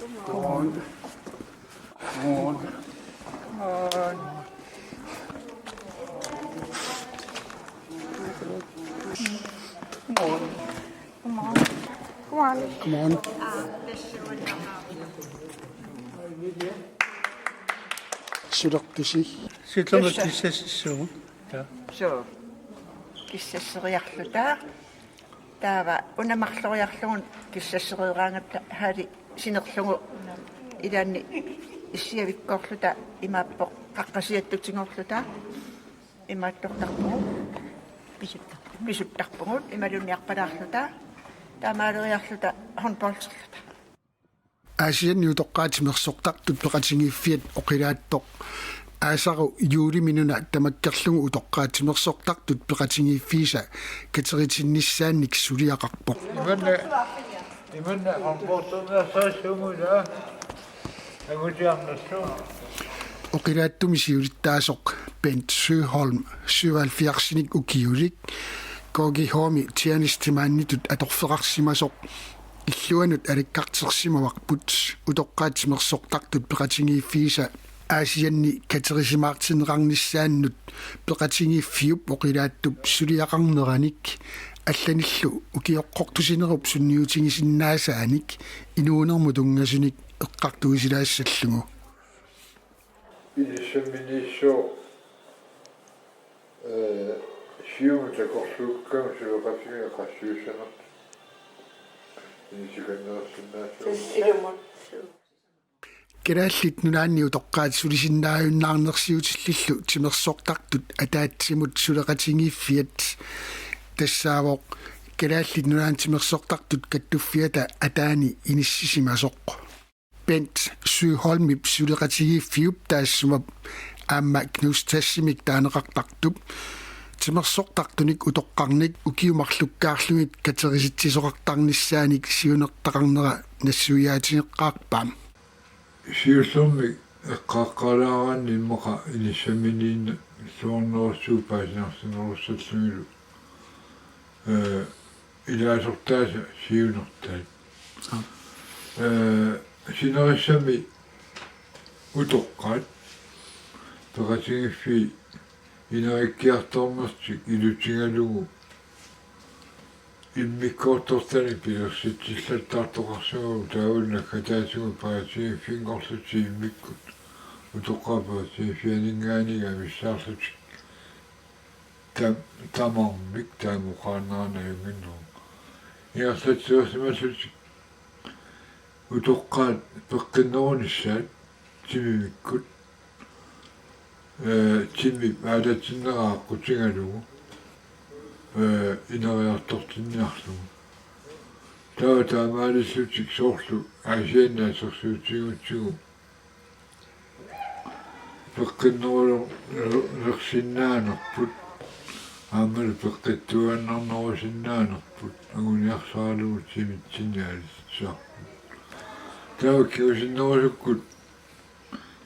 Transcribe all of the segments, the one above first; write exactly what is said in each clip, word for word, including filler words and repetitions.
Godmorgen. Godmorgen. Godmorgen. Godmorgen. Godmorgen. Sulertusi. Siullermik kissassuugut. Ja. Suu. Kissasseriarluta. Taava una marloriarlugu kissassereeraangatta, Haali sinerlugu ilaanni issiavikkoorluta imaappoq qaqqasiattutigoorluta imaattortarpugut. Pisuttarpugut. Pisuttarpugut imaluunniit arpalaarluta. Taamaaleriarluta håndbolderluta. Aasianni utoqqaat timersortartut peqatigiiffiat oqilaattoq aasaru juuliminuna tamakkerlugu utoqqaat timersortartut peqatigiiffiisa kateritinnissaannik suliaqarpoq. Imanna, imanna håndboldernersaassumula angutiarnerlu. Oqilaattumi siulittaasoq Bent Søholm, syvoghalvfjerdsinik ukiulik, K G H-mi tjenestemaanitut atorfeqarsimasoq, illuanut alakkartersimavarput utoqqaat timersortartut peqatigiiffiisa Aasianni katerisimaartinneqarnissaannut peqatigiiffiup oqilaattup suliaqarneranik allanillu ukioqqortusinerup sunniutigisinnaasaannik inuunermut tunngasunik eqqartuisilaassallugu. Ilissaminiissooq, ee, siumut takorluukkama suleqatigiit qassiussanertut inissisimanneqarsinnaassuugut. Ilumut. Kalaallit Nunaanni utoqqaat sulisinnaajunnaarnersiutillillu timersortartut ataatsimut suleqatigiiffiat tassaavoq Kalaallit Nunaanni timersortartut kattuffiata ataani inissisimasoq. Bent Søholmip suleqatigiiffiup taassuma aamma Knudstassimik taaneqartartup timersortartunik utoqqarnik ukiut marlukkaarlugit katerisitsisoqartarnissaanik siunertaqarnera nassuiaatigeqqaarpaa. Siullermik eqqaaqqaalaaraanni immaqa inissaminiinnersuarnerussuup paasinarsinerussallugulu. Ee, ilaasortaasa siunertaat. Aa. Ee, sinerissami utoqqaat peqatigiiffii inerikkiartornertik ilutigalugu immikkoortortanik pilersitsillattaartoqarsimavoq taavalu naggataatigut peqatigiiffinngorlutik immikkut utoqqaat peqatigiiffianinngaanniit amissaarlutik. Tam-, tamarmik taama oqaannarnanngilluinnarpoq. Ingerlatsilersimallutik utoqqaat peqqinnerunissaat timimikkut, ee, timip aalatinneraa aqqutigalugu, ee, ineriartortinniarlugu. Taava taamaalillutik soorlu Aasianni assersuutigigutsigu peqqinnerulersinnaanerput aammalu peqqittuaannarnerusinnaanerput anguniarsaralugu timitsinni aalatissavarput. Taava kingusinnerusukkut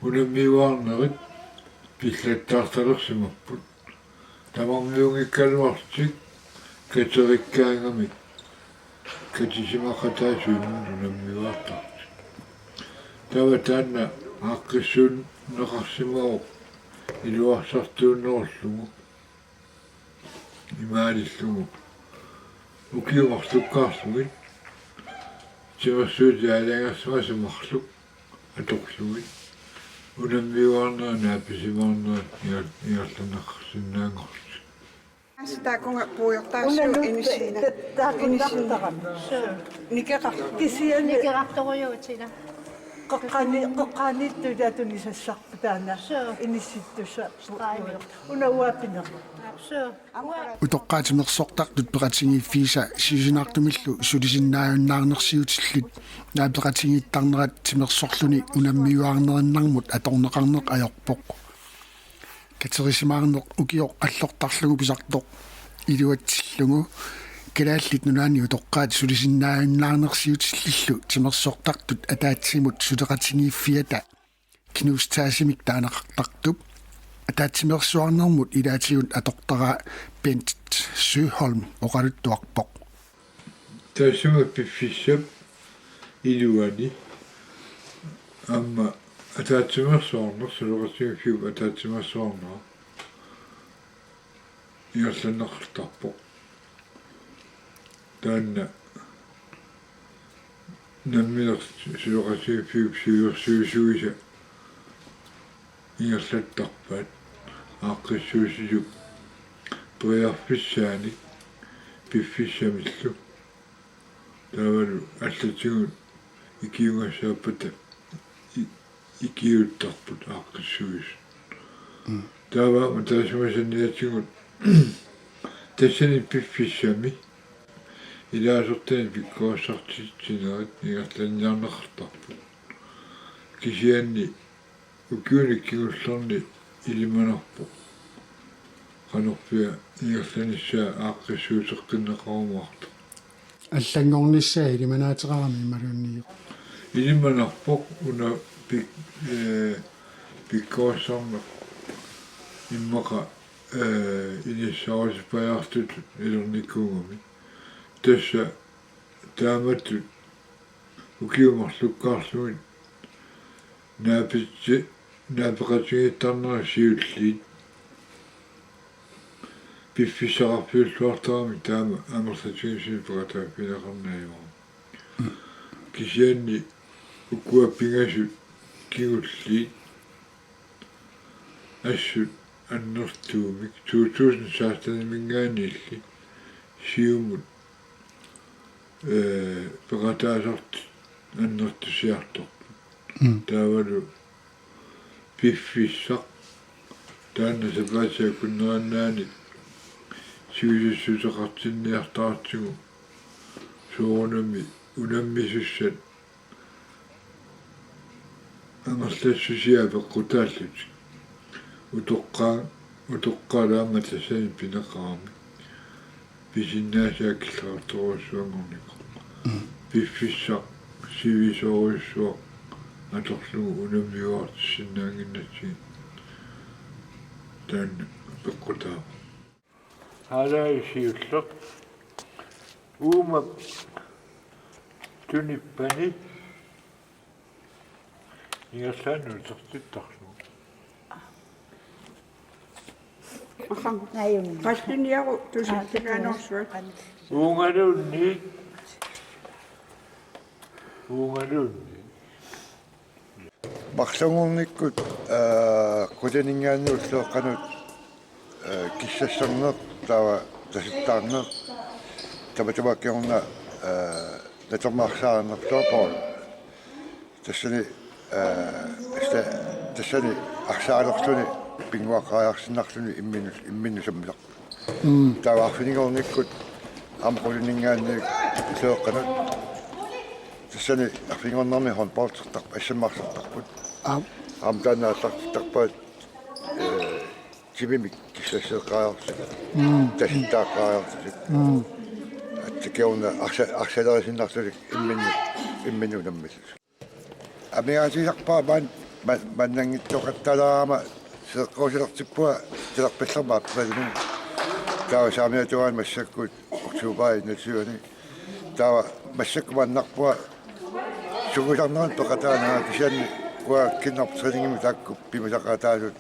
unammiuaarnerit pillattaartalersimapput. Tamarmiunngikkaluarlutik katerikkaangamik katisimaqataasuimmut unammiuaartartut. Taava taanna aaqqissuunneqarsimavoq iluarsartuunnerullugu imaalillugu ukiut marlukkaarlugit timersuutit aalajangersimasut marluk atorlugit unammiuaarnerit naapisimaarnerit inga-, ingerlanneqarsinnaanngorlutik. Assa taakunga puigortaarsuup inissiina. Taakunnartarami. Nikeqar-. Kisianni nikeqartorujuuvoq ila. Qoqqani-, qoqqaniittut ila tunisassarput taanna. Suu. Inissittussarput. Una uaappineq. Suu. Utoqqaat timersortartut peqatigiiffiisa siusinaartumillu sulisinnaajunnaarnersiutillit naapeqatigiittarnerat timersorluni unammiuaarnerinnarmut atorneqarneq ajorpoq. Katerisimaarneq ukioq allortarlugu pisartoq iluatsillugu Kalaallit Nunaanni utoqqaat sulisinnaajunnaarnersiutillillu timersortartut ataatsimut suleqatigiiffiata Knudstassimik taaneqartartup ataatsimeersuarnermut ilaatigut atortaraa Bent Søholm oqaluttuarpoq. Taassuma piffissap iluani Aamma ataatsimeersuarneq, suleqatigiiffiup ataatsimeersuarnera ingerlanneqartarpoq. Taanna nammineq suleqatigiiffiup siulersuisuisa ingerlattarpaat aaqqissuussisup periarfissaanik piffissamillu. Taavalu allatigut ikiugassaappata i-, ikiuuttarput aaqqissuisut. Mm. Taava aamma taassuma saniatigut tassani piffissami ilaasortanik pikkorissartitsinerit ingerlanniarneqartarput. Kisianni ukiuni kingullerni ilimanarpoq qanorpiaq ingerlanissaa aaqqissuuteqqinneqarumaartoq. Allanngornissaa ilimanaateqarami imaluunniit? Ilimanarpoq una pik-, ee, pikkorissarneq immaqa, ee, inissaarutipajaartutut ilernikuugami. Tassa taamatut ukiut marlukkaarlugit naapitsi-, naapeqatigiittarnerat siulliit piffissaqarfiulluartaramik taama amerlatigisumik peqataaffigineqarneq ajorami. Kisianni ukua pingasut kingulliit assut annertuumik to tusind seksten-imiinngaanniilli Siumut, ee, peqataasartut annertusiartorput. Mm. Taavalu piffissaq taanna sapaatip akunnerannaani sivisussuseqartinniartaratsigu soorunami unammisussat amerlassusia peqqutaallutik. Utoqqaa-, utoqqaat aamma tassani pineqarami. Pisinnaasaat killeqartorujussuanngornikoq. Mm. Piffissaq sivisoorujussuaq atorlugu unammiuartissinnaannginnatsigit taanna peqqutaavoq. Haalai siulleq uumap tunippani ingerlaannaq utertittarlugu. Aham. Najun. Qalliniaru tusillugaanersuat. Uungaluunniit. Uungaluunniit. Marlunngornikkut, ee, qulininngaanniit ulloqeqqanut, ee, kissassarneq taava tasittaarneq tamatuma kingorna, ee, natermik arsaarinerlugu Poul. Tassani, ee, sta-, tassani arsaarinerluni pinnguaqqaariarsinnarluni imminnut, imminnut sammisaq. Mm. Taava arfininngornikkut aamma qulininngaanniit ulloqeqqanut. Tassani arfininngornermi håndboldertarput, assammarsartarput. Aap. Aamma taanna aallartittarpaat, ee, timimik kissasseqqaariarlutik. Mm. Tasittaaqqaariarlutik. Mm. Aatsaat kingorna arsa-, arsalerisinnarlutik imminnut, imminnut unammisut. Amigaatigisarpara maan-, ma-, maannanngitsoqattaalaarama seeqqusilertippua talerpallerma aappaluunniit. Taava saamiata tungaanut massakkut oktober enogtyve-ni. Taava massakkut maannarpunga sungiusarneranut peqataanera kisianni uanga kinnerp træningimi taakku pimusaqaataasut,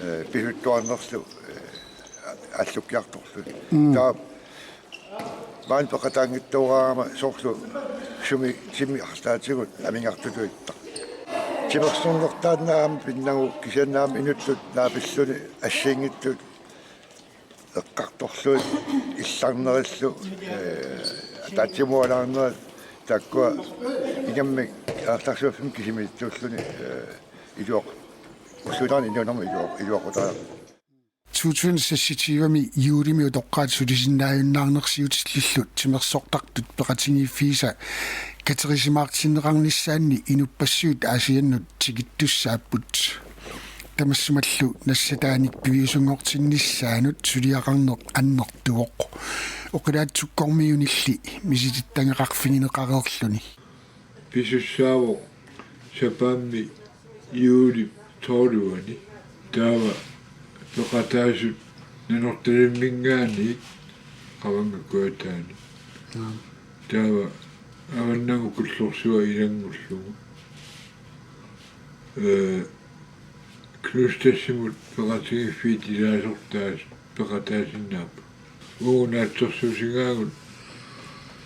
ee, pisuttuarnerlu, ee, allukkiartorluni. Mm. Taava maani peqataanngitsoorama soorlu sumi timi arlaatigut amigartutut ittoq. Timersornertaanna aamma pinnagu kisianni aamma inuttut naapilluni assigiinngitsut eqqartorlugit illarnerillu, ee, ataatsimualaarnerat taakkua ingammik aallarsuaffimmi kisimiitsuulluni, ee, iluaq-, ulluinnarni inuunermi iluaq-, iluaqutariaqarput. To tusind seksogtyve-mi juulimi utoqqaat sulisinnaajunnaarnersiutillillu timersortartut peqatigiiffiisa katerisimaartinneqarnissaanni inuppassuit Aasiannut tikittussaapput. Tamassumalu nassataanik piviusunngortinnissaanut suliaqarneq annertuvoq. Oqilaatsukkormiunilli misilittagaqarfigineqareerluni. Pisussaavoq sapaammi juulip tolv-ani taava peqataasut Nanortalimminngaanniit Qavannga Kujataani. Aap. Taava avannarnut Kullorsuaq ilanngullugu. Ee, Knud Stedtimut peqatigiiffiit ilaasortaat peqataasinnaapput. Uagut naatsorsuutigaagut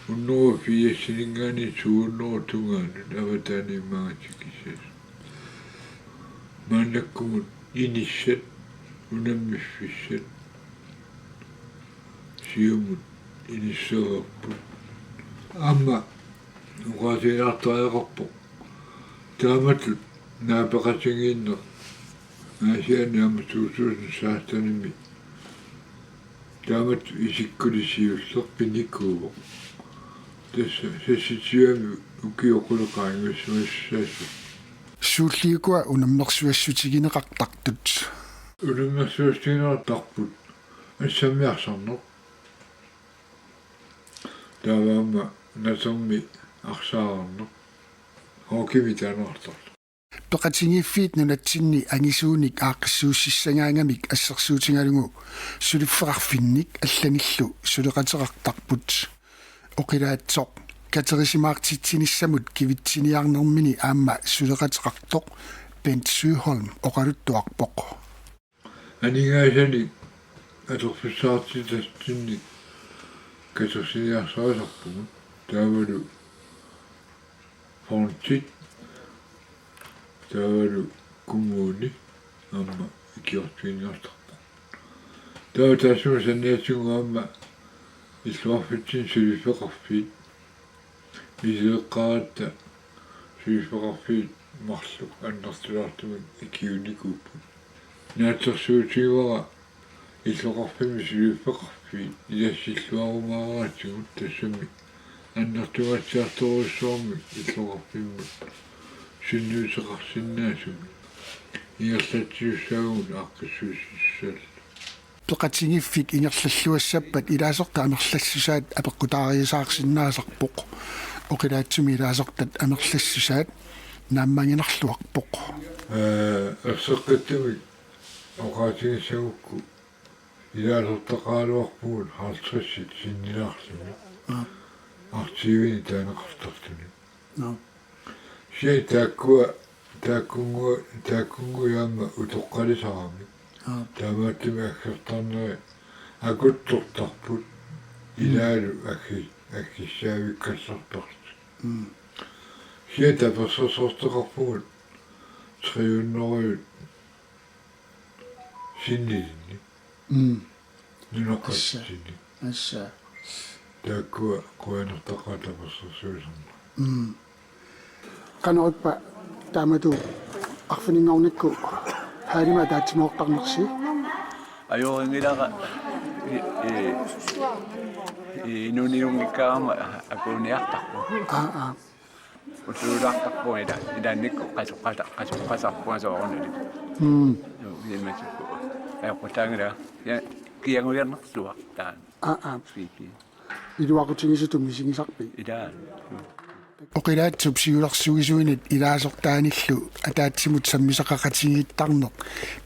hundrede firsininngaanniit to hundrede tungaanut avataaniit maanga tikissasoq. Maannakkumut inissat, unammiffissat, siumut inissereerput. Aamma oqaatigilaartariaqarpoq taamatut naapeqatigiinneq Aasianni aamma to tusind sekstenimi taamatut isikkulik siulleq pinikuuvoq. Tassa seksogtyvemi ukioq qulit qaangiussimassasoq. Suulli ukua unammersuassutigineqartartut? Unammersuassutigineqartarput assammiarsarneq. Taava aamma natermi arsaarneq. Hockeymi taaneqartartoq. Peqatigiiffiit nunatsinni angisuunik aaqqissuussissagaangamik assersuutigalugu suliffeqarfinnik allanillu suleqateqartarput. Oqilaatsoq katerisimaartitsinissamut kivitsiniarnermini aamma suleqateqartoq Bent Søholm oqaluttuarpoq. Aningaasanik atorfissaqartitassanik katersiniarsarisarpugut, taavalu fondit, taavalu kommuni aamma ikiortiinnartarpoq. Taava taassuma saniatigut aamma illoqarfitsinni suliffeqarfiit misileqqaaratta suliffeqarfiit marluk annertulaartumik ikiuunikuupput. Naatsorsuutigivara illoqarfimmi suliffeqarfiit ilassilluarumaaraatigut, tassami annertungaatsiartorujussuarmik illoqarfimmut sunniuteqarsinnaasumik ingerlatsisussaavugut aaqqissuussissallugu. Peqatigiiffik ingerlalluassappat ilaasortat amerlassusaat apeqqutaariasaarsinnaasarpoq. Oqilaatsumi ilaasortat amerlassusaat naammaginarluarpoq. Ee, erseqqissumik oqaatigissagukku ilaasortaqaraluarpugut halvtredsit sinnilaarluni. Aap. Artiivini taaneqartarluni. Aap. Kisianni taakkua, taakkunngu-, taakkunnguit aamma utoqqalisaramik. Aap. Taamaattumik aggertarneri akuttortarput ilaalu aggi-, aggissaavikkallartartut. Mm. Kisianni tapersersortaqarpugut tre hundrede sinnilinnik. Mm. Nunaqqatitsinnik. Assa. Taakkua qujanartaqaat tapersersuisarnerat. Mm. Qanoq ippa taamatut arfininngornikkut Halima ataatsimoortarnersi? Ajorinngilara i, i, i, inunniunngikkaarama akuuniartarpoq. Aa, aa. Utuulaartarpunga ila, ilaannikkut qasoqqata-, qasoqqasarpunga soorunami. Mm. Joo, imaattoq. Ajoqutaanngilanga. Ja, kiangujarnersuaq taanna. Aa, aa. Sweetie. Iluaqutigisutut misigisarpit? Ilaa. Oqilaatsup siulersuisuinit ilaasortaanillu ataatsimut sammisaqaqatigiittarneq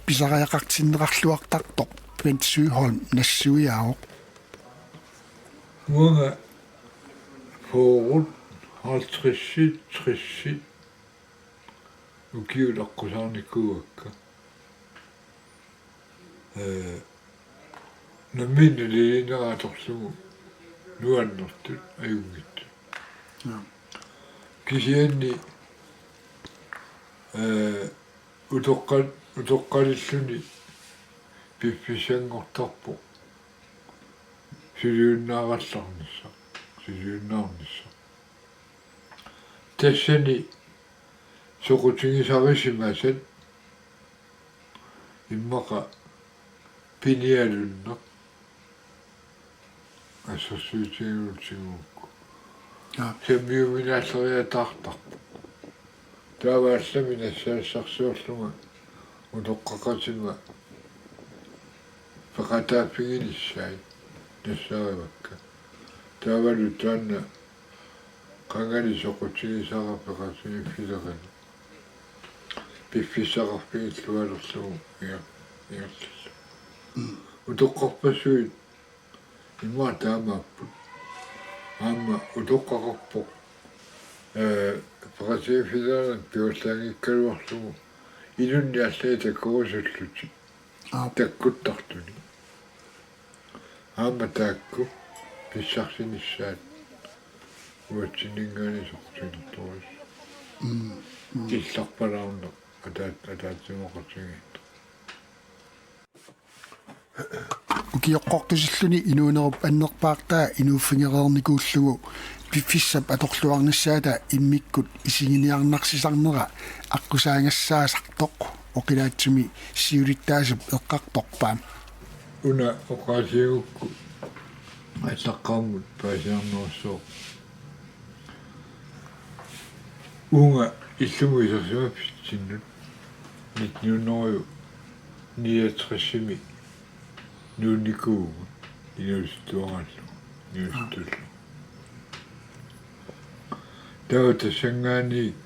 pisariaqartinneqarluartartoq Bent Søholm nassuiaavoq. Uanga fyrret, halvtredsit, tressit ukiut aqqusaarnikuuakka. Ee, nammineq nalilinera atorlugu nuannertut ajunngitsut. Joo. Kisianni, ee, utoqqa-, utoqqalilluni piffissanngortarpoq suliunnaarallarnissaq, suliunnaarnissaq. Tassani soqutigisarisimasat immaqa pinialunneq assersuutigalugu tiguukku. Aap. Sammiuminaalleriataartarpoq. Taava allamik nassaassarsarlunga utoqqaqatima peqataaffiginissaat nassaarivakka. Taavalu taanna qangali soqutigisara peqatigiiffilerineq piffissaqarfigillualerlugu inger-, ingerlallugu. Mm. Utoqqarpassuit immaqa taamaapput. Aamma utoqqaqarpoq, ee, peqatigiiffilerineq pivallaanngikkaluarlugu Ilunni allai takorusullutik. Aap. Takkuttartunik. Aamma taakku pissarsinissaat uatsinninngaanniit soqutiginertorujussuuvoq. Mm, mm. Illarpalaarneq ataat-, ataatsimoortigiit. Ukioqqortusilluni inuunerup annerpaartaa inuuffigereernikuullugu piffissap atorluarnissaata immikkut isiginiarnarsisarnera aqqusaagassaasartoq oqilaatsumi siulittaasup eqqartorpaa. Una oqaasigukku allaqqammut paasiarnerussooq. Uunga illumut isersimaffitsinni nitten hundrede niogtresimi nuunnikuuvunga inuusuttuaraallugu, inuusuttuullugu. Taava tassanngaanniit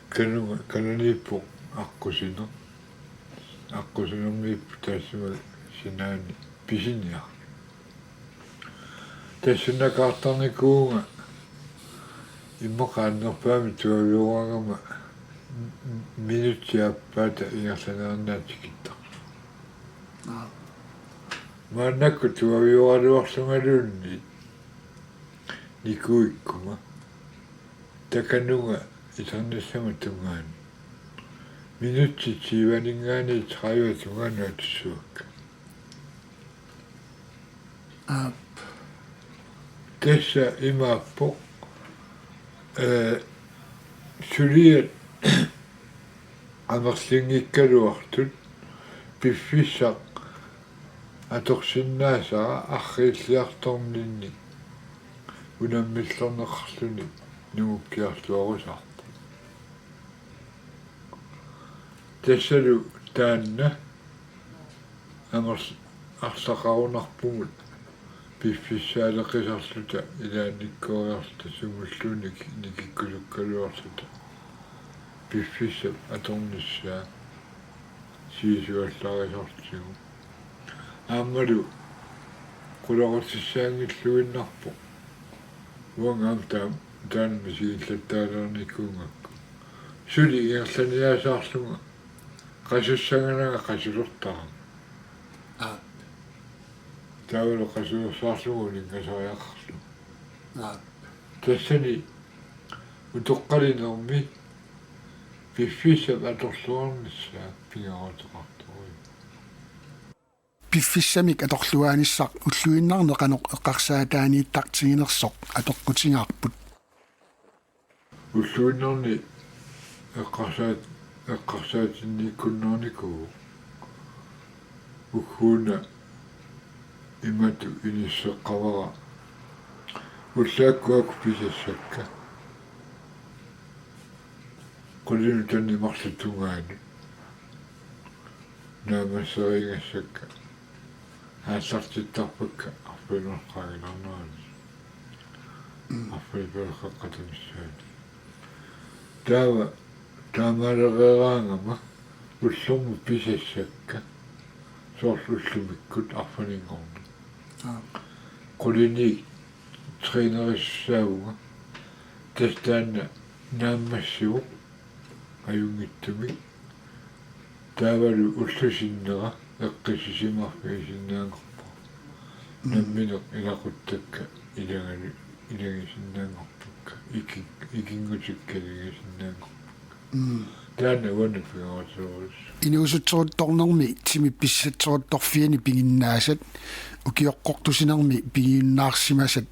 kanunga, kananiippoq aqqusineq. Aqqusinermiippoq taassuma sinaani pisiniarluni. Tassuunakaartarnikuuvunga immaqa annerpaamik tuavioragama minutsit aappaata ingerlanerannaat tikittarlunga. Aap. Maannakkut tuavioraluarlungaluunniit nikuikkuma takanunga isernissama tungaanut. Minutsit tyveninngaanniit tredive tungaanut atussavakka. Aap. Tassa imaappoq, ee, suliat amerlinngikkaluartut piffissaq atorsinnaasara arriilliartorninni unammillorneqarluni nungukkiarluarusaartoq. Tassalu taanna amerl-, arlaqarunarpugut piffissaaleqisarluta ilaannikkooriarluta sumulluunniit nikikkusukkaluarluta piffissap atornissaa siisuallarisartigu. Aammalu qularutissaanngilluinnarpoq. Uanga aamma taam-, taanna misigillattaalernikuugakku. Suli ingerlaniaasaarlunga qasussangananga qasulertarama. Aap. Taavalu qasulersaarlunga uninngasariaqarlunga. Aap. Tassani utoqqalinermi piffissap atorluarnissaa pingaaruteqartorujuk. Piffissamik atorluaanissaq ulluinnarni qanoq eqqarsaataaniittartiginersoq atoqqutigaarput. Ulluinnarni eqqarsaat-, eqqarsaatinniikkunnaarnikuuvoq. Ugguuna imatut inisseqqavara: Ullaakkut uku pisassakka qulinut taanna marluk tungaanut naammasseriigassakka aallartittarpakka arfineq-marluk qaangiinnarnerani. Mm. Arfineq-pingasoqaqqata missaani. Taava taamaalereeraangama ullormut pisassakka soorlu ullumikkut arfininngorneq. Aap. Quliniit trænerissaavunga. Tassa taanna naammassivoq ajunngitsumik. Taavalu ullup sinnera eqqissisimaffigisinnaanerpara. Mm. Nammineq ilaquttakka ilagalu-, ilagisinnaanngorpakka. Iki-, ikinngutikka ilagisinnaanngorpakka. Mm. Taanna uannut pingaaruteqarpoq. Inuusutseruttornermi timi pissatseruttorfiani piginnaasat, ukioqqortusinermi pigiunnaarsimasat,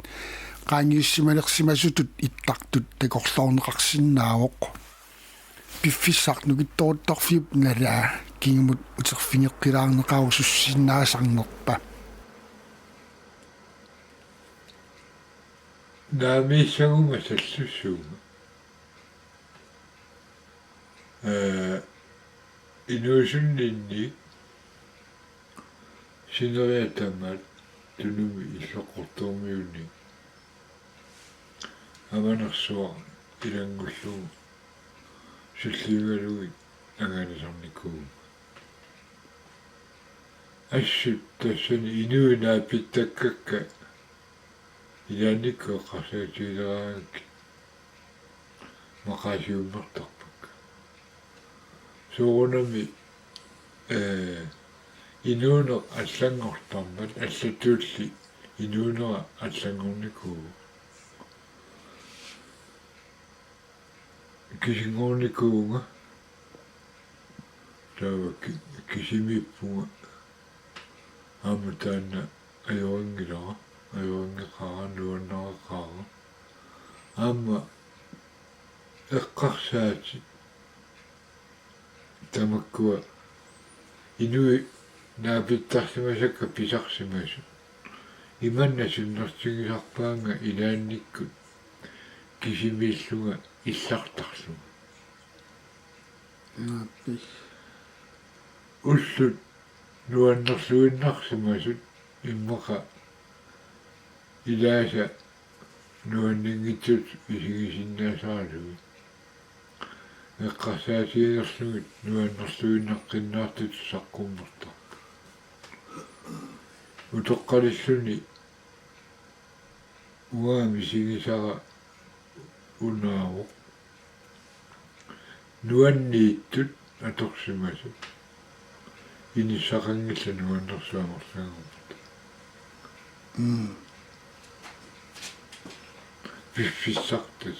qaangiussimalersimasutut ittartut takorloorneqarsinnaavoq. Piffissaq nukittoruttorfiup nalaa kingumut uterfigeqqilaarneqarusussinnaasarnerpa? Naamiissaguma sallussuunga. Ee, inuusunninni sineriak tamaat Tunumi illoqqortoormiuni Avanersuaq ilanngullugu sulliugalugit angalasarnikuuvunga. Assut tassani inuit naapittakkakka ilaannikkut eqqarsaatigileraangakkit maqaasiummertarpakka. Soorunami, ee, inuuneq allanngortarmat allatulli inuunera allanngornikuuvoq. Kisinngornikuuvunga, taava ki-, kisimiippunga, aamma taanna ajorinngilara, ajorinngeqaara, nuannareqaara. Aamma eqqarsaatit tamakkua inuit naapittarsimasakka pisarsimasut. Imanna sunnertigisarpaannga ilaannikkut kisimiillunga illartarlunga. Naapis. Ullut nuannerluinnarsimasut immaqa ilaasa nuanninngitsut isigisinnaasaralugit. Eqqarsaatiginerlugit nuannerluinnaqqinnaartutut saqqummertarput. Utoqqalilluni uanga misigisara unaavoq. Nuanniittut atorsimasut inissaqanngillat nuannersuugut amerlanerput. Mm. Piffissartut.